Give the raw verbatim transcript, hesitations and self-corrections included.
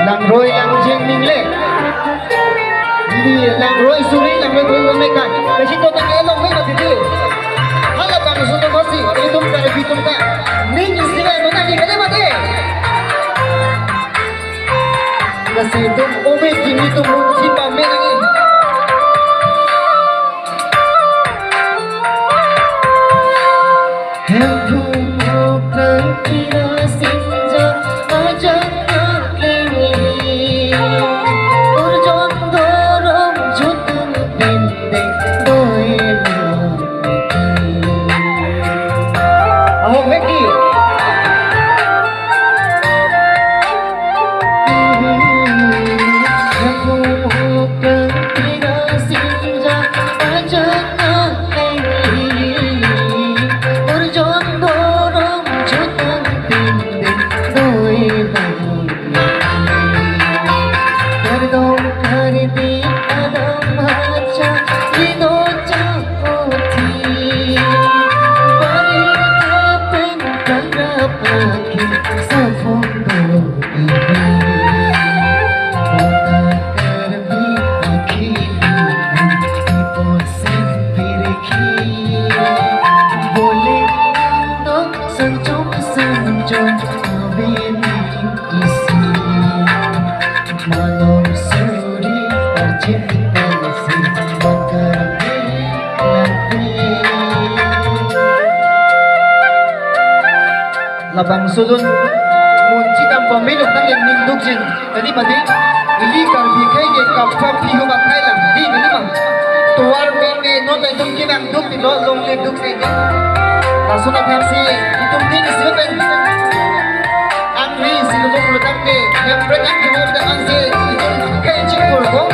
Langroi langjeng ningle. Ili langroi suri, langroi suri lo mekan. Kasi to tang elong me mati di. Halabangso atum hasi, itum Karbi atum ta. Ning isi me mati kali mati. Kasi itum ove kini itum munsi pame lagi. Hemphu mokang kira sinja ajak nangkeli. Urjon dorong jutung bindeng doelo. Ahok veki. Labangso alun munsi dam pamelo tang yang ning dukjin. Tadi mati, ili Karbi akhei ke kapha pihu akhei lang. Di, tadi bang. Tovar meme non ta itum kevang duk di lo longle duk se. Laso athak si itum ning isi pen. Angri si lo longle tangte, Hemprek angkimo ta angse itum akhei chingkur ko.